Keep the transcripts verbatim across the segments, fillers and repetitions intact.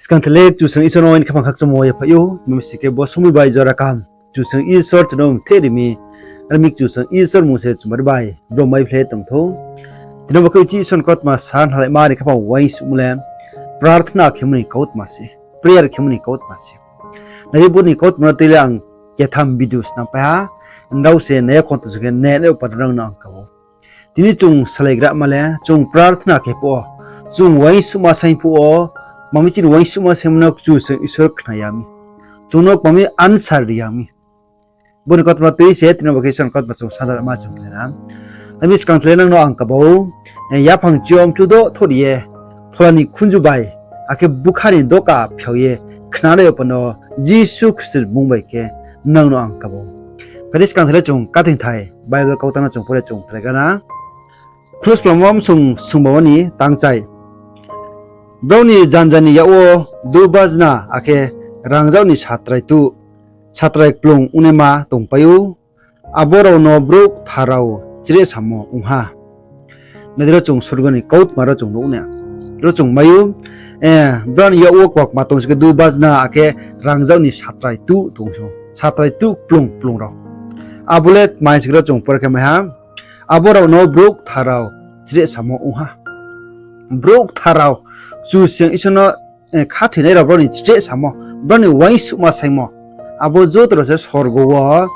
Skang the le Kchusoyang Isor no aini khaphang khakchangmo yaphaih ou, mami sing khe bo somoing bai jora kaham Kchusoyang Isor chung no mthe ri mi, are mi Kchusoyang Isor mmung se chumari bai brom bai phlai tong thou. Tini bo khe uchih Isor ni kautma sa nalaima ni khaphang uaingsouhmo le prarthana khemo ni kautma se, prayer khemo ni kautma se. Nai di, bo ni kautma no tui le ang ketham video snam pai ha, nrao se nai ya khong tong sing khe nai nai panda nang no ang kabo. Tini chung salaigrama le, chung prarthana khe phuh wo, chung uaingsouhma saing phuh wo, mami chini uaingsouhma saingmo no Kchusoyang Isor khna ya mi. Chung no mami answer ri ya mi. Bo ni kautma tui se, tini bo khe Isor ni kautma chung sandarma chung khe na. Ami skang the le nang no ang kabo, eh, yaphang chiom chudo thori ye, phola ni khunju bai, akhe bukha ni doka phiao ye, khnanai yo pano, Jisu Khristo ni mmung bai khe, nang no ang kabo. Phai di skang the le chung kathing thai, Bible kautang no chung pore chung phlai gana. Khrusplammo bsung sungba wo ni tangchai. Brao ni janja ni yak wo dubajna akhe rangzag ni satrai tuh, satrai kplung ongnaima tongpai ou, abo rao no brouh kthar rao chrehsamo ong ha. Nai di, ro chung sorgo ni kautma ro chung nuh na. Ro chung mai ou, eh, brao ni yak wo kma kma tong sing khe dubajna akhe rangzag ni satrai tuh tong sing, satrai tuh kplung kplung rao. Abo le tma sing khe ro chung pore khe mai ha. Abo rao no brouh kthar rao chrehsamo ong ha. Brouh kthar rao Kchusoyang Isor no, eh, khathoinai rao brao ni chrehsamo, brao ni uaingsouhma saingmo, abo joto rao se sorgo wo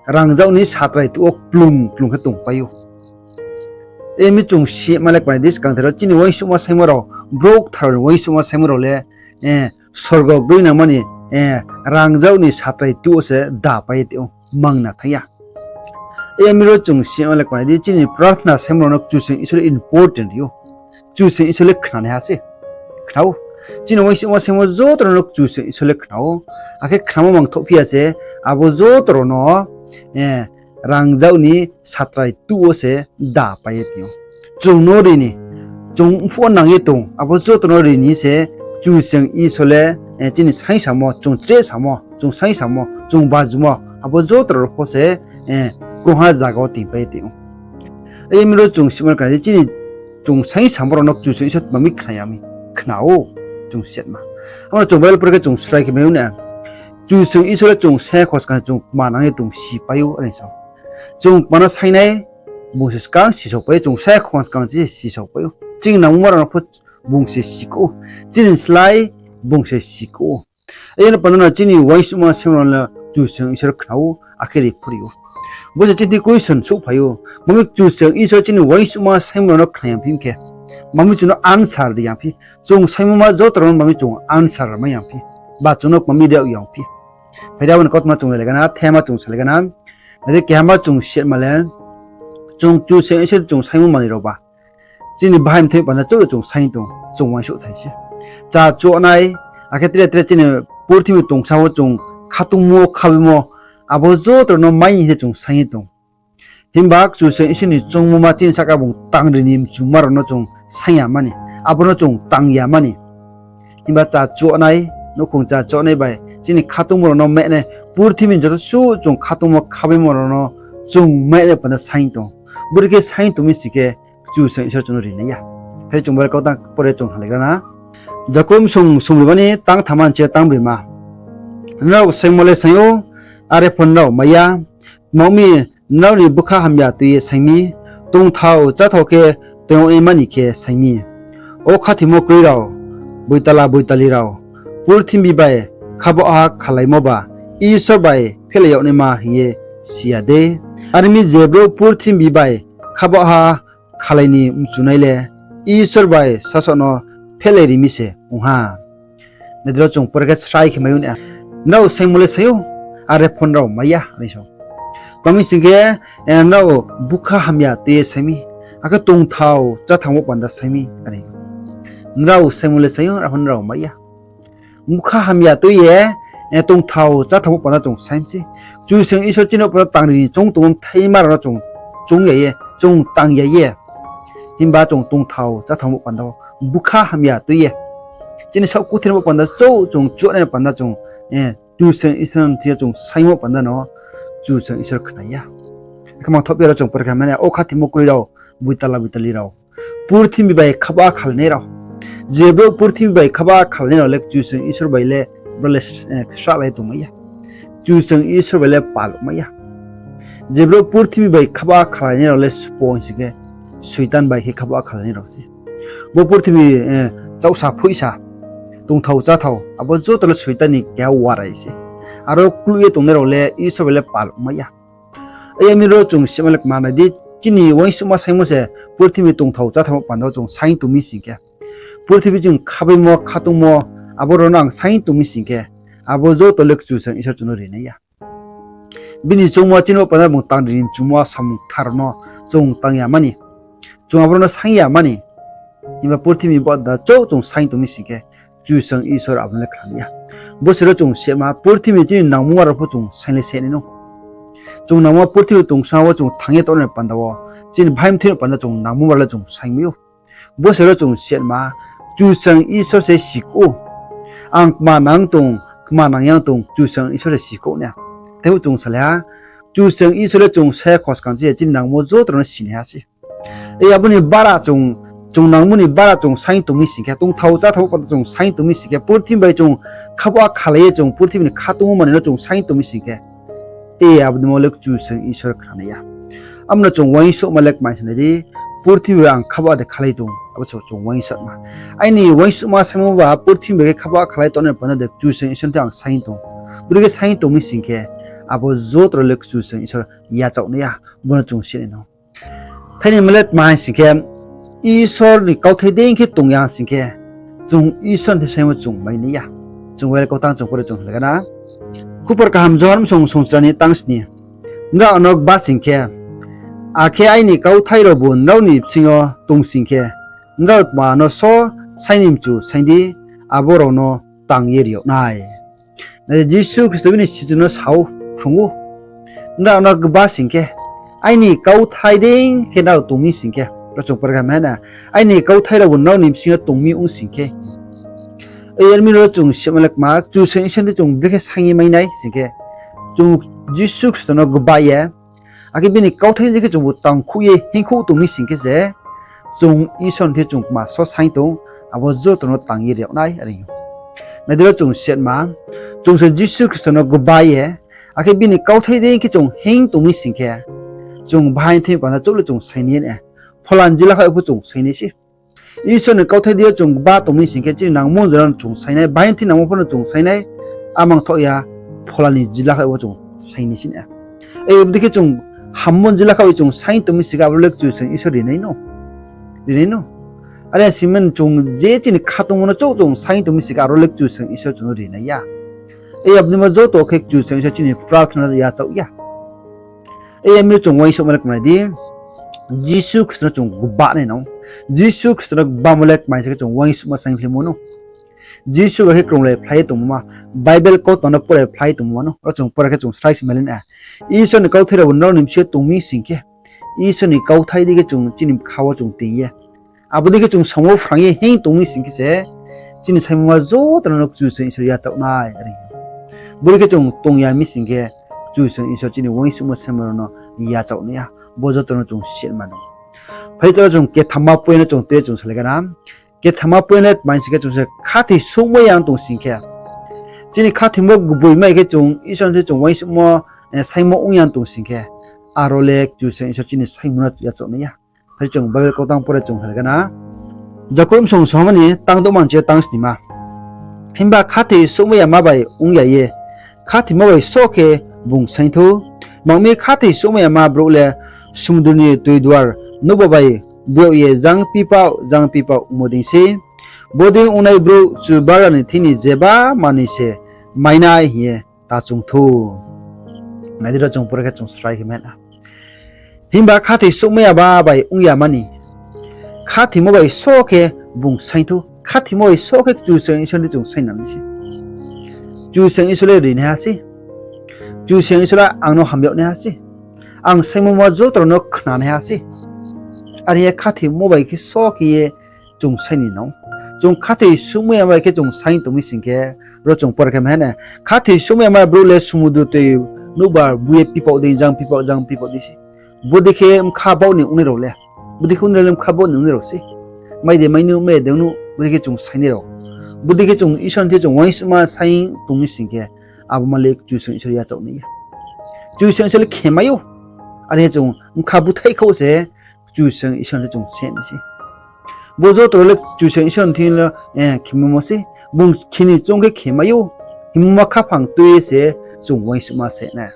rangzag ni satrai tuh wo kplung kplung khe tongpai ou. Ami chung sima le kma nai di, skang the rao chini uaingsouhma saingmo rao, brouh kthar rao ni uaingsouhma saingmo rao le, eh, sorgo groinangma ni, eh, rangzag ni satrai tuh wo se dapai ye tong ou, mangna thanng ya. Ami ro chung sima le kma nai di, chini prarthana saingmo rao no Kchusoyang Isor le important ri ou. Kchusoyang Isor le khnanaiha se. Khna ou. Chini uaingsouhma saingmo joto rao no Kchusoyang Isor le khna ou. Akhe khnamo mangthouh phi ya se, abo joto rao no, eh, rangzag ni satrai tuh wo se dapai ye tong ou. Chung no ri ni, chung phuh wo nang ye tong, abo joto no ri ni se, Kchusoyang Isor le, eh, chini saingsamo, chung chrehsamo, chung saingsamo, chung bajumo, abo joto rao pho se, eh, krungha zaga wo tingpai ye tong ou. Ami ro chung sima le kma nai di, chini chung saingsamo rao no Kchusoyang Isor tma mi khna ya mi, khna ou, chung sima. Abo no chung Bible pore khe chung srai khe mai ou na. Kchusoyang Isor le chung sa ya khong skang chung kma nang ye tong sipai ou, are sa ou. Chung kma no saing nai, bung se skang sisaopai ou, chung sa ya khong skang se sisaopai ou. Chini nangmo rao no pho bung se sikhouh ou. Chini slái bung se sikhouh ou. Are no panda no chini uaingsouhma saingmo rao no Kchusoyang Isor khna ou, akhe ri pho ri ou. Bo se chini question souhphai ou. Mami Kchusoyang Isor chini uaingsouhma saingmo rao no khna ya phi khe, mami chung no answer ri ya phi. Chung saingmo ma joto rao no mami chung answer mai ya phi. Ba chung no mami ri ya phi. Phai di, abo ni kautma chung nai le gana, thema chung sa le gana. Nai di, kehama chung sima le, chung Kchusoyang Isor chung saingmo manoi rao ba chini bahai mthoi panda chouh chung saing tong, chung uaingsouh thai se. Chá chuahnai, akhe tre tre chini purthimbi tongsa wo chung khatungmo, khabaimo, abo joto rao no mai ni se chung saing ye tong. Himba Kchusoyang Isor ni choungmo ma chini sahka bung tangri ni mchuma rao no chung saing ya mani, abo no chung tang ya mani. Himba chá chuahnai, nouhkhong chá chuahnai bai chini khatungmo rao no mai nai, purthimbi joto suh chung khatungmo khabaimo rao no chung mai nai panda saing tong. Bori khe saing tong mi sing khe, Kchusoyang Isor chung no ri nai ya. Phai chung Bible kautang pore chung halaigra na. Jakob bsung sungbrima ni tang thamma ni chi tang brima. Nrao saingmo le saing ou, are pho nrao mai ya. Tma ong mi, nrao ni bkha hamya tui ye saing mi, tongthao cháthao khe toing yag naima ni khe saing mi. O khathoimo kroi rao, boitala boitali rao, purthimbi bai khabaohha khalaimo ba Isor bai phehlai yag naima hing ye si ya de? Are mi je brouh purthimbi bai khabaohha khalai ni mchunai le Isor bai sasaoh no phehlai ri mi se ong ha. Nai di, ro chung pore khe srai khe mai ou na. Nrao saingmo le saing ou, are pho nrao mai ya, are sa ou. Tma mi sing khe, eh, nrao bkha hamya tui ye saing mi, akhe tongthao cháthao panda saing mi, are. Nrao saingmo le saing ou, are pho nrao mai ya. Bkha hamya tui ye, eh, tongthao cháthao panda chung saing mi se. Kchusoyang Isor chini panda tangri ni choung tongmo mthaima rao no chung, chung ya ye, chung tang ya ye. Himba chung tongthao cháthao panda bkha hamya tui ye, chini saoh kuthimo panda chouh chung chuahnai panda chung, eh, Kchusoyang Isor ni thing yo chung saingmo panda no Kchusoyang Isor khna ya. Khe mangthouh phi ya, ro chung pore khe mai nai, o khathoimo kroi rao, boitala boitali rao, purthimbi bai khabaohha khalainai rao, Je brouh purthimbi bai khaba khalai nai rao le Kchusoyang Isor bai le, brouh le, eh, srahlai tongmai ya. Kchusoyang Isor bai le paluhmai ya. Je brouh purthimbi bai khaba khalai nai rao le sbo sing khe, Soitan bai khe khaba khalai nai rao se. Bo purthimbi, eh, chauhsa phoihsa, tongthao cháthao, abo joto le Soitan ni keha warai se. Aro kluh ye tongnai rao le Isor bai le paluhmai ya. Ai yami ro chung sima le kma nai di, chini uaingsouhma saingmo se purthimbi tongthao cháthao panda wo chung saing tong mi sing khe, purthimbi chung khabaimo, khatungmo, abo rao no ang saing tong mi sing khe, abo joto le Kchusoyang Isor chung no ri nai ya. Bini choungmo chini bo panda bung tang ri ni choungmo samung kthar rao no chung tang ya mani, chung abo rao no saing ya mani, himba purthimbi bo da chouh chung saing tong mi sing khe, Kchusoyang Isor abo no le khna nai ya. Bo se ro chung sima, purthimbi chini nangmungma rao pho chung saing le se nai no. Chung nangmo purthimbi tongsong wo chung thanng ye tongnai panda wo, chini bhaimthoi ni panda chung nangmungma rao le chung saing mi ou. Bo se ro chung sima, Kchusoyang Isor se sikhouh ou. Ang kma nang tong, kma nang yang tong, Kchusoyang Isor se sikhouh nai. Teibo chung salai ha, Kchusoyang Isor le chung sa ya khoskang chi ya, chini nangmo joto rao no sinaiha se. E abo ni bara chung, chung nangmo ni bara chung saing tong mi sing khe, tongthao cháthao panda chung saing tong mi sing khe, purthimbi bai chung khaba khalai ye chung purthimbi ni khatungmo manoi no chung saing tong mi sing khe, e abo ni mo le Kchusoyang Isor khna nai ya. Abo no chung uaingsouhma le kma sing nai di, purthimbi bai ang khaba de khalai tong, abo se chung uaingsouhma. Aini uaingsouhma saingmo ba purthimbi bai khe khaba khalai tongnai panda de Kchusoyang Isor thing ang saing tong. Bodei khe saing tong mi sing khe, abo joto rao le Kchusoyang Isor yachaoh nai ya, bo no chung sini no. Thaini mle tma hing sing khe, Isor ni kauthai dei khe tong ya sing khe, chung Isor ni thing saingmo chung mai nai ya. Chung Bible kautang chung pore chung hingla gana. Khupor kaham Johon bsong songchra ni tang sni. Nrao ano gba sing khe, akhe aini kauthai raobu nrao ni bsing yo tong sing khe, nrao tma no so saing ni mchu saing di, abo rao no tang ye ri yag nai. Nai di, Jisu Khristo bini sichu no sa ou, phrung ou, nrao ano gba sing khe, aini kauthai dei khe nrao tong mi sing khe, ro chung pore khe mena, aini kauthai raobu nrao ni bsing yo tong mi ong sing khe. Yar mi ro chung sima le kma, Kchusoyang Isor ni chung brekhe saing ye mai nai sing khe, chung Jisu Khristo no gba ye, akhe bini kauthai dei khe chungbu tangkhouh ye hingkhouh tong mi sing khe se, chung Isor ni thing chung kma so saing tong, abo joto no tang ye ri yag nai, are. Nai di ro chung sima, chung se Jisu Khristo no gba ye, akhe bini kauthai dei khe chung hing tong mi sing khe, chung bahaing thing panda chouh le chung saing nai ya, phola ni jila khaoh pho chung saing nai se. Isor ni kauthai dei yo chung gba tong mi sing khe, chini nangmo jora no chung saing nai, bahaing thing nangmo pho no chung saing nai, amang thoh ya, phola ni jila khaoh pho chung saing nai se. E bodei khe chung hammo jila khaoh chung saing tong mi sing khe, abo le Kchusoyang Isor ri nai no. Ri nai no. Are simi chung je chini khatungmo no chouh chung saing tong mi sing khe, aro le Kchusoyang Isor chung no ri nai ya. E abo ni mo joto khe Kchusoyang Isor chini prarthana yachaoh ya. E yar mi chung uaingsouhma le kma nai di, Jisu Khristo no chung gba nai no. Jisu Khristo no gbamo le kma sing khe chung uaingsouhma saing phlimo no. Jisu bai khe krunglai phlai ye tongmo ma, Bible kautang no pore phlai ye tongmo ma no. Ro chung pore khe chung srai smalai na. Isor ni kauthai raobu nrao ni bsing yo tong mi sing khe, Isor ni kauthai dei khe chung chini bkha wo chung ting ye, abo dei khe chung samung wo phrang ye hing tong mi sing khe se, chini saingmo ma joto no Kchusoyang Isor yachaoh nai, are. Bodei khe chung tong ya mi sing khe, Kchusoyang Isor chini uaingsouhma saingmo rao no yachaoh nai ya, bo joto no chung sima no. Phai toro chung kethamma point no chung tui ye chung salai gana. Kethamma point le tma hing sing khe, chung se khathoi souhmai ya tong sing khe, chini khathoimo gboi mai khe chung Isor ni thing chung uaingsouhmo, eh, saingmo ong ya tong sing khe, aro le Kchusoyang Isor chini saingmo no yachaoh nai ya. Phai chung Bible kautang pore chung hingla gana. Jakob bsong sohma ni tang douhma ni chi yo tang snima. Himba khathoi souhmai yama bai ong ya ye, khathoimo bai só khe bung saing thou. Tma ong mi, khathoi souhmai yama brouh le sumudru ni toi duar nouhbar bai buyag ye jang pipaoh jang pipaoh ongmo dei sei. Bodei ongnai brouh Chubagra ni thing ni jeba manoi se mai nai hing ye ta chung thou. Nai di ro, chung pore khe chung srai khe mai na. Himba khathoi souhmai yama bai ong ya mani, khathoimo bai só khe bung saing thou. Khathoimo bai só khe Kchusoyang Isor ni chung saing nang nai se. Kchusoyang Isor le rinaiha se. Kchusoyang Isor le ang no hamyag naiha se. Ang saingmo ma joto rao no khnanaiha se. Are ye khathoimo bai khe só khe ye chung saing ni nang. Chung khathoi souhmai yama bai khe chung saing tong mi sing khe, ro chung pore khe mai na. Khathoi souhmai yama brouh le sumudru toi nouhbar bu ye pipaoh dei, jang pipaoh, jang pipaoh dei se. Bodei khe bkha baoh ni ongnai rao le. Bodei khe ongnai rao le bkha baoh ni ongnai rao se. Mai de mai nu, mai de nu. Bodei khe chung sainai rao. Bodei khe chung Isor ni thing chung uaingsouhma saing tong mi sing khe, abo ma le Kchusoyang Isor yachaoh nai ya. Kchusoyang Isor le khemai ou. Are khe chung bkha búthaih khou se Kchusoyang Isor ni thing chung se nai se. Bo joto rao le Kchusoyang Isor ni thing le, eh, khemaimo sei. Bung khe ni choung khe khemai ou. Himba khaphang tui ye se chung uaingsouhma se nai.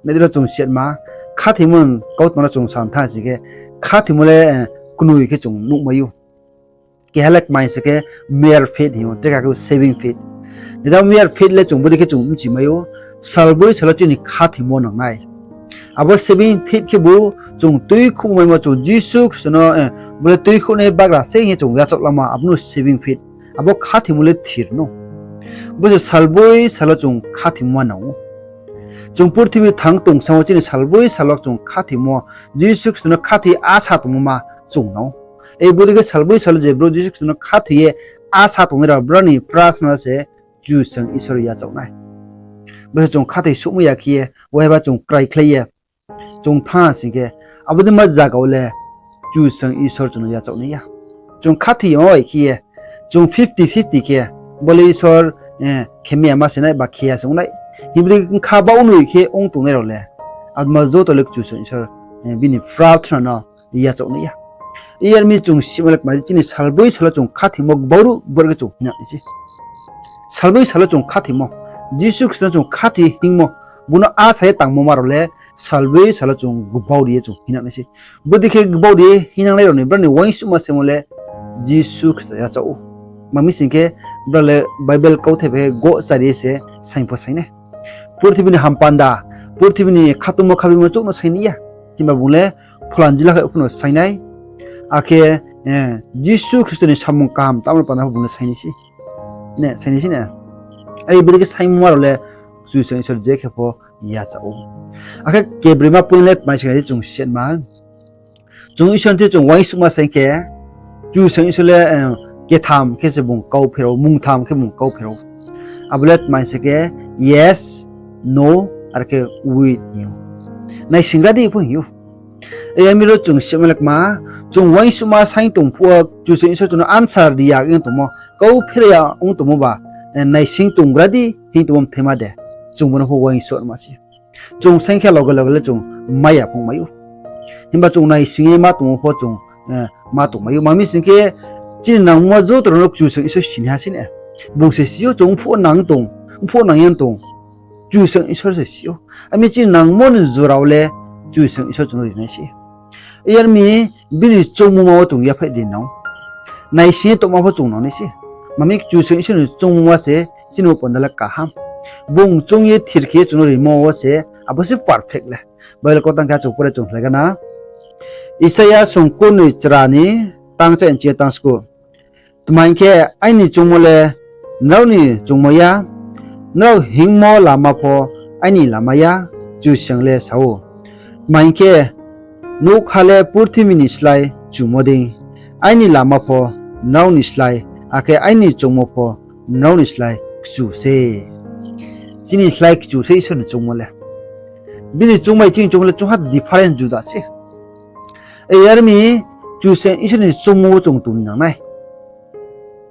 Nai di ro chung siatma, khathoimo ni kautma no chung sam thanng sing khe, khathoimo le, eh, knoi khe chung nuhmai ou. Keha le kmai se khe mere faith hing ou, tre keha khe saving faith. Nai di, mere faith le chung bodei khe chung bchimai ou, salboi sal wo chini khathoimo nang nai. Abo saving faith khebu chung tuikhouhmaimo chung Jisu Khristo no, eh, bo le tuikhouhnai bagra se hing ye chung yachaoh lama, abo no saving faith. Abo khathoimo le thir no. Bo se salboi sal wo chung khathoimo ma nang ou. Chung purthimbi thang tong samo chini salboi sal wo chung khathoimo, Jisu Khristo no khathoi asa tongmo ma chung nang ou. Ei bodei khe salboi sal wo je brouh Jisu Khristo no khathoi ye asa tongnai rao brao ni prarthana se Kchusoyang Isor yachaoh nai. Bo se chung khathoi souhmai ya khe ye, waiba chung kraikhlai ye, chung thanng sing khe, abo dei ma zaga wo le Kchusoyang Isor chung no yachaoh nai ya. Chung khathoi yama bai khe ye, chung fifty fifty khe, bo le Isor, eh, khemai ya ma se nai ba khe ya se ong nai. Himba dei kha baoh noi khe ong tongnai rao le, abo ma joto le Kchusoyang Isor, eh, bini prarthana no yachaoh nai ya. Yar mi chung sima le kmai di, chini salboi sal wo chung khathoimo gbau ruh bor khe chung hing nang nai se. Salboi sal wo chung khathoimo, Jisu Khristo no chung khathoi hingmo, bung no asa ye tangmo ma rao le salboi sal wo chung gbau ri ye chung hing nang nai se. Bodei khe gbau ri ye hing nangnai rao ni brao ni uaingsouhma saimo le Jisu Khristo yachaoh ou. Tma mi sing khe, brao le Bible kauthai bai khe gochari ye se saing pho saing nai. Purthimbi ni hampanda, purthimbi ni khatungmo khabimo chouh no saing nai ya. Himba bung le phola jila khe pho no saing nai. Akhe, eh, Jisu Khristo ni samung kaham tamo panda pho bung le saing nai se. Ne, saing nai se ne. Ai bodei khe saingmo ma rao le Kchusoyang Isor je khe pho yachaoh ou. Akhe kebroima point le tmai se nai di chung siatma. Chung Isor ni thing chung uaingsouhma saing khe, Kchusoyang Isor le, eh, ketham khe se bung kau pherao, mungtham khe bung kau pherao. Abo le tmai se khe yes, no, are khe wait hing ou. Naisinggra di pho hing ou. Yar mi ro chung siatma le kma, chung uaingsouhma saing tong phuh wo Kchusoyang Isor chung no answer ri ya ong tongmo, kau pherao ya ong tongmo ba, eh, naising tonggra di hing tongmo mthaima de. Chung bo no pho uaingsouhma se. Chung saing khe loge loge le chung mai ya phung mai ou. Himba chung naising ye ma tongmo pho chung, eh, ma tongmai ou. Tma mi sing khe, chini nangmo joto rao no Kchusoyang Isor sini ha sei ne. Bung se si ou chung mphuh nang tong, mphuh nang ya tong. Kchusoyang Isor se si ou. Ami chini nangmo ni jora wo le Kchusoyang Isor chung no ri nai se. Yar mi bini choungmo ma wo chung yaphaih di nang. Naising ye tongma pho chung nang nai se. Tma mi Kchusoyang Isor ni choungmo ma se chini bo panda le kaham. Bung choung ye thir khe ye chung no rimo wo se abo se perfect le. Bible kautang khe chung pore chung khlai ga na. Isaia song kurnoi chra ni tang cha nchi ye tang sku. Tma hing khe, aini choungmo le nrao ni choungmo ya, nrao hingmo lama pho aini lama ya, Kchusoyang le sa ou. Tma hing khe, nougkha le purthimbi ni slái kchumo dei, aini lama pho nrao ni slái, akhe aini choungmo pho nrao ni slái kchu se. Chini slái kchu se Isor ni choungmo le. Bini choungmai chini choungmo le chungha different juda se. Yar mi Kchusoyang Isor ni choungmo wo chung tong nang nai.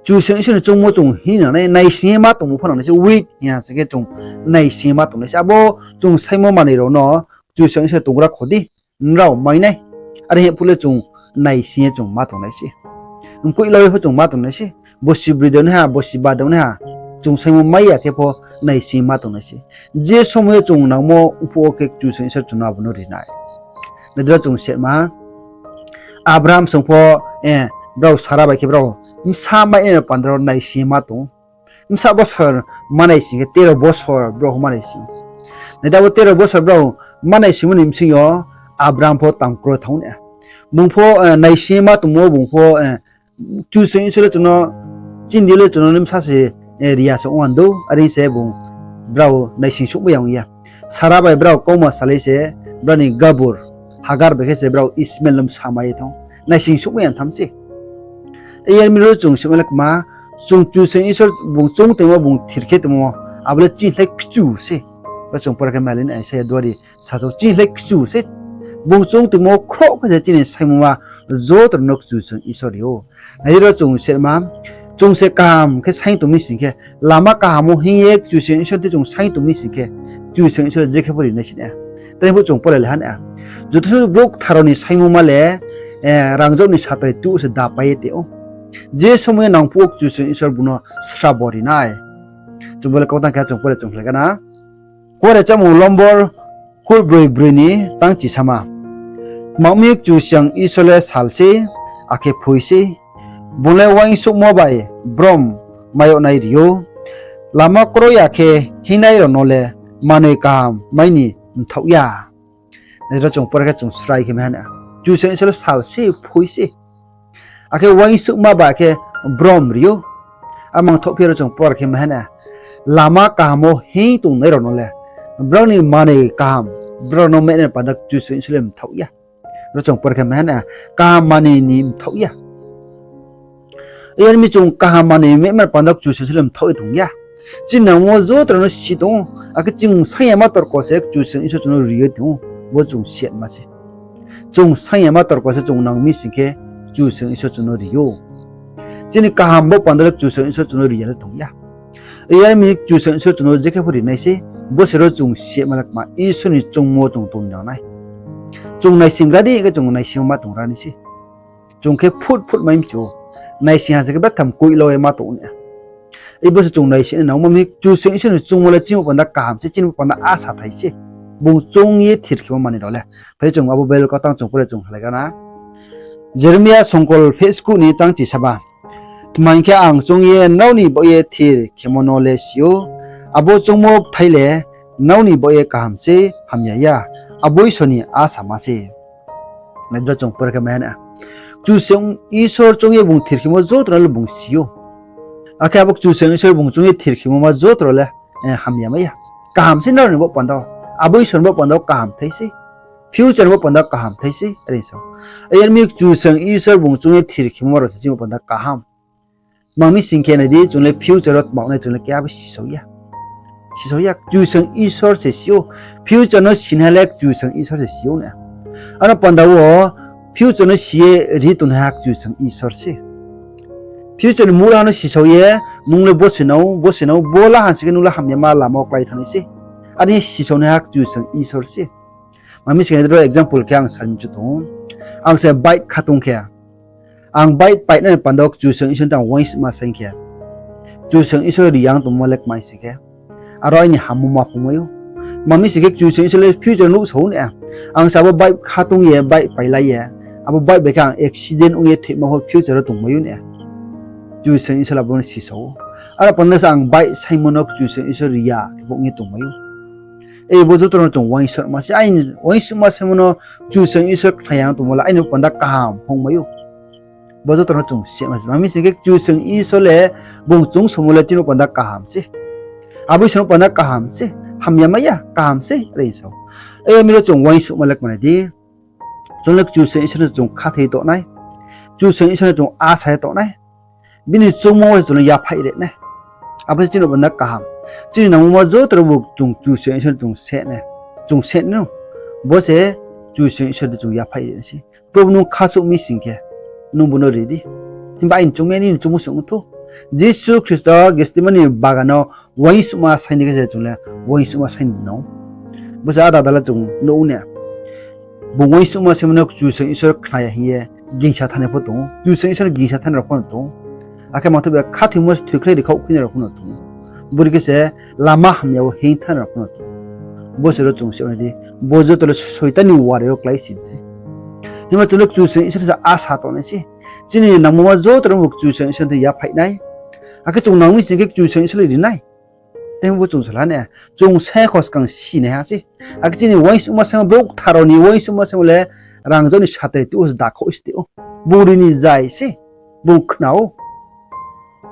Kchusoyang Isor ni choungmo chung hing nang nai, naising ye ma tongmo pho nang nai se, wait hing ya se khe chung naising ye ma tong nai se. Abo chung saingmo manoi rao no Kchusoyang Isor tongra kho di, nrao mai nai. Are hing phuh le chung naising ye chung ma tong nai se. Mkoih lau ye pho chung ma tong nai se. Bosi broi de naiha, bosi ba de naiha. Chung saingmo mai ya khe pho naising ye ma tong nai se. Je somoi yo chung nangmo phuh wo khe Kchusoyang Isor chung no abo no ri nai. Nai di ro chung siatma. Abraham song pho, eh, brao Sara bai khe brao bsa mai nai no panda rao naising ye ma tong ou. Bsa bosor manai sing khe tero bosor brao manai sing. Nai di abo tero bosor brao manai singmo ni bsing yo Abraham pho tang kroi thanng nai. Bung pho, eh, naising ye ma tongmo bung pho, eh, Kchusoyang Isor le chung no, chini le chung no bsa se, eh, ri ya se ong andou, are se bung brao naising souhmai ya ong ya. Sara bai brao kauma salai se, brao ni gabur, Hagar bai khe se brao Ismael no bsa mai ye thanng. Naising souhmai ya tham se. Yar mi ro chung sima le kma, chung Kchusoyang Isor bung choung tongmo, bung thir khe tongmo, abo le chini slái kchu se. Ro chung pore khe mailin Isaia duari sa chouh chini slái kchu se. Bung choung tongmo khroh khe se chini saingmo ma joto no Kchusoyang Isor ri ou. Nai di ro chung sehma, chung se kaham khe saing tong mi sing khe, lama kaham wo hing ye Kchusoyang Isor thing chung saing tong mi sing khe, Kchusoyang Isor le je khe pho ri nai si na. Tei pho chung pore le ha na. Joto suh brouh kthar rao ni saingmo ma le, eh, rangzag ni satrai tuh se dapai ye tong ou. Je somoi yo nang phuh wo Kchusoyang Isor bung no srabo ri nai. Chung bo le kau tang khe chung pore chung khlai gana. Kuare chámung lombor kurbroi broi ni tang chisama. Tma ong mi, Kchusoyang Isor le sal sei, akhe phoi sei. Bung le uaingsouhmo bai brom mai yag nai ri ou. Lama kroi ya khe hingnai rao no le manoi kaham mai ni mthaoh ya. Nai di ro chung pore khe chung srai khe mai ha na. Kchusoyang Isor le sal sei, phoi sei. Akhe uaingsouhma bai khe brom ri ou. A mangthaoh phi ro chung pore khe mai ha na. Lama kaham wo hing tongnai rao no le, brao ni manoi kaham, brao no maihnai panda Kchusoyang Isor le mthaoh ya. Ro chung pore khe mai ha na, kaham manoi ni mthaoh ya. Yar mi chung kaham manoi maima panda Kchusoyang Isor le mthaoh ye tong ya. Chini nangmo joto rao no si tong ou, akhe chung saing yama torko se Kchusoyang Isor chung no ri ye tong ou, bo chung si ma se. Chung saing yama torko se chung nang mi sing khe Kchusoyang Isor chung no ri ou. Chini kaham bo panda le Kchusoyang Isor chung no ri ya le tong ya. Yar mi Kchusoyang Isor chung no je khe pho ri nai sei, bo se ro chung si ma le kma Isor ni choungmo chung tong nang nai. Chung naising ra di, khe chung naising ma tong ra nai sei. Chung khe phut phut mai mchu ou. Naising ha se khe betham koih la ye ma tong na. Ibo se chung naising nai nang ma mi, Kchusoyang Isor ni choungmo le chini panda kaham se, chini panda asa thai se. Bung choung ye thir khemo manoi rao le. Phai chung abo Bible kau tang chung pore chung khlai gana. Jeremia songkol pheh skuh ni tang chisama. Tma hing khe, ang choung ye nrao ni baoh ye thir khemo no le si ou, abo choungmo bthai le nrao ni baoh ye kaham se, hamya ya, abo Isor ni asama se. Nai di ro chung pore khe mai ha na. Kchusoyang Isor choung ye bung thir khemo joto no le bung si ou. Akhe abo Kchusoyang Isor bung choung ye thir khemo ma joto no le, eh, hamya mai ya. Kaham se nrao ni baoh panda wo. Abo Isor ni baoh panda wo kaham thai se. Future ni baoh panda wo kaham thai se, are sa ou. Yar mi Kchusoyang Isor bung choung ye thir khemo ma rao se chini baoh panda kaham. Tma mi sing khe nai di, chung le future wo tma ong nai chung le keha bo sisao ya. Sisao ya, Kchusoyang Isor se si ou. Future no sinai le Kchusoyang Isor se si ou na. Aro panda wo future no si ye ri tongnaiha Kchusoyang Isor se. Future ni mura no sisao ye, nung le bo se nang ou, bo se nang ou, bo la ha sing khe nung le hamyama lama wo klái thanngnai se. Are sisao naiha Kchusoyang Isor se. Tma mi sing khe nai di ro example khe ang sa ni chu tong ou. Ang se bike kha tong khe, ang bike painai ni panda wo Kchusoyang Isor no ang uaingsouhma saing khe, Kchusoyang Isor ri ya ang tongmo le kmai sing khe, aro aini hammo ma phungmai ou. Tma mi sing khe Kchusoyang Isor le future nuhsao ou na. Ang se abo bike kha tong ye, bike pailai ye, abo bike bai khe ang accident ong ye thoima pho future wo tongmai ou na. Kchusoyang Isor abo no sisao ou. Aro panda se ang bike saingmo no Kchusoyang Isor ri ya khe bo ong ye tongmai ou. Ei bo joto no chung uaingsouhma se, aini uaingsouhma saingmo no Kchusoyang Isor khna ya ang tongmo le aini panda kaham phungmai ou. Bo joto no chung sima se. Tma mi sing khe Kchusoyang Isor le bung choungsomo le chini panda kaham se. Abo Isor no panda kaham se. Hamya mai ya, kaham se, are sa ou. Yar mi ro chung uaingsouhma le kmanai di. Chung le Kchusoyang Isor no chung khathoi tong nai. Kchusoyang Isor no chung asa ye tong nai. Bini choungmo wo se chung no yaphaih ri nai. Abo se chini panda kaham. Chini nangmo ma joto no bo chung Kchusoyang Isor no chung se nai. Chung se nai no. Bo se Kchusoyang Isor no chung yaphaih ri nai se. Probu nung khasouh mi sing khe, nung bung no ri di. Himba aini choungmo ya nini choungmo se ong thou. Jisu Khristo Gethsemani bagan no uaingsouhma saing ni khe se chung le uaingsouhma saing ni nang ou. Bo se ada dala chung nuh ou na. Bung uaingsouhma saingmo no Kchusoyang Isor khna ya hing ye gingsa thanngnai pho tong ou. Kchusoyang Isor gingsa thanngnai rao pho no tong ou. Akhe mangthoh bai khathoimo se thoikhlai ri khaoh khuinai rao pho no tong ou. Bori khe se lama hamya wo hing thanngnai rao pho no tong ou. Bo se ro chung se nai di, bo joto le Soitan ni warai yo klái si se. Himba chung le Kchusoyang Isor se asa tongnai se. Chini nangmo ma joto no bo Kchusoyang Isor no yaphaih nai. Akhe chung nang mi sing khe Kchusoyang Isor le ri nai. Tei bo chung sala na, chung saing kho skang sinaiha se. Akhe chini uaingsouhma saingmo, brouh kthar rao ni uaingsouhma saingmo le rangzag ni satrai tuh se dakhouh se tong ou. Bung ri ni zai se, bung khna ou.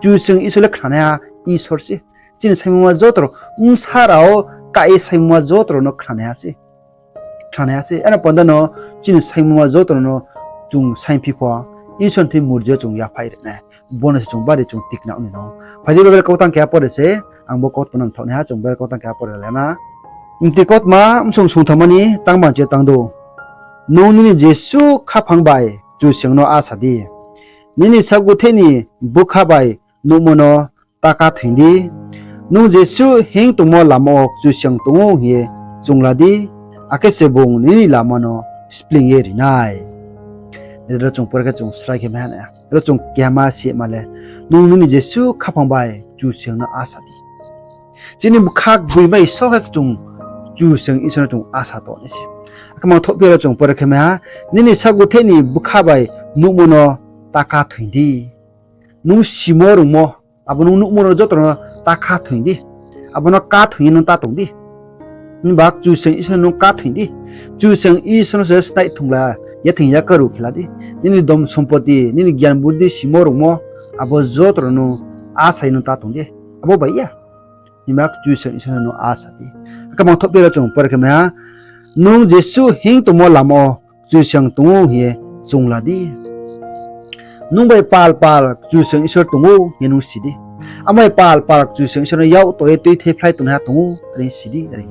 Kchusoyang Isor le khnanaiha Isor se. Chini saingmo ma joto rao, bsa rao, ka ye saingmo ma joto rao no khnanaiha se. Khnanaiha se. Ano panda no chini saingmo ma joto rao no chung saingphi pho, Isor ni thing murji yo chung yaphaih ri nai. Bo no se chung bari chung tikna ong ni nang ou. Phai di Bible kautang keha pore se, ang bo kautma no mthaoh naiha, chung Bible kautang keha pore le na. Mti kautma bsong songthamma ni tang bangchi yo tang dou. Nung nini jesuh khaphang bai Kchusoyang no a sa di. Nini sagutheh ni bkha bai nuhmo no ta khathoing di. Nung jesuh hinng tongmo lama wo Kchusoyang tong ou hing ye chungla di, akhe se bung nini lama no spling ye ri nai. Ro chung pore khe chung srai khe mai ha nai. Ro chung kehama sima le, nung nini jesuh khaphang bai Kchusoyang no a sa di. Chini bkha gboima só khe chung Kchusoyang Isor no chung a sa tong nai se. Akhe mangthohphi ro chung pore khe mai ha, nini sagutheh ni bkha bai nuhmo no ta khathoing di. Nung simo rungmo, abo nung nuhmo rung joto no ta khathoing di. Abo no khathoing ye nung ta tong di. Himba Kchusoyang Isor no nung khathoing di. Kchusoyang Isor no se snaih thungla, yathing yakaru khela di. Nini dhon sompoti, nini gyan buddi simo rungmo, abo joto no nung a sa ye nung ta tong di. Abo bai ya. Himba Kchusoyang Isor no nung a sa di. Akhe mangthohphi ro chung pore khe mai ha, nung jesuh hinng tongmo lama wo Kchusoyang tong ou hing ye chungla di. Nung bai pal pal Kchusoyang Isor tong ou hing ye nung si di. Abo bai pal pal Kchusoyang Isor no yak to ye tuithe phlai tongnaiha tong ou, are si di, are.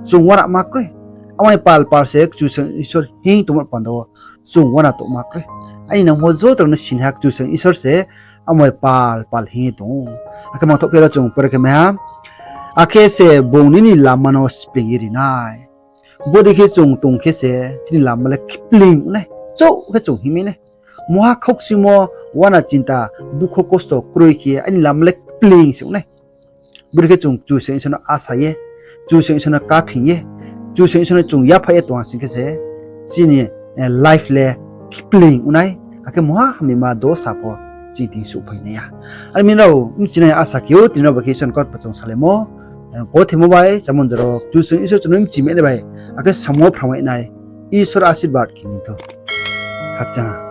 Chung uanama kroi. Abo bai pal pal se Kchusoyang Isor hinng tongmo panda wo chung uana tongma kroi. Aini nangmo joto no sinaiha Kchusoyang Isor se abo bai pal pal hinng ye tong ou. Akhe mangthohphi ro chung pore khe mai ha, akhe se bung nini lama no spling ye ri nai. Bodei khe chung tong khe se chini lama le kpling nai. Chouh khe chung hingmai nai. Muha khaukchimo, uana chinta, dukho kosto kroi khe aini lama le kpling se ong nai. Bodei khe chung Kchusoyang Isor no a sa ye, Kchusoyang Isor no khathoing ye, Kchusoyang Isor no chung yaphaih ye tong ha sing khe se chini life le kpling ong nai, akhe muha hamyama dosa pho chini thing souhphai nai ya. Are mi rao bchinai asa khe ou, tini rao bai khe Isor ni kautma chung salaimo, gothaimo bai, chamung jora wo Kchusoyang Isor chung no bchi mai nai bai, akhe samung wo phrang mai nai, Isor asirbad khe ni thou. Khakchang ha.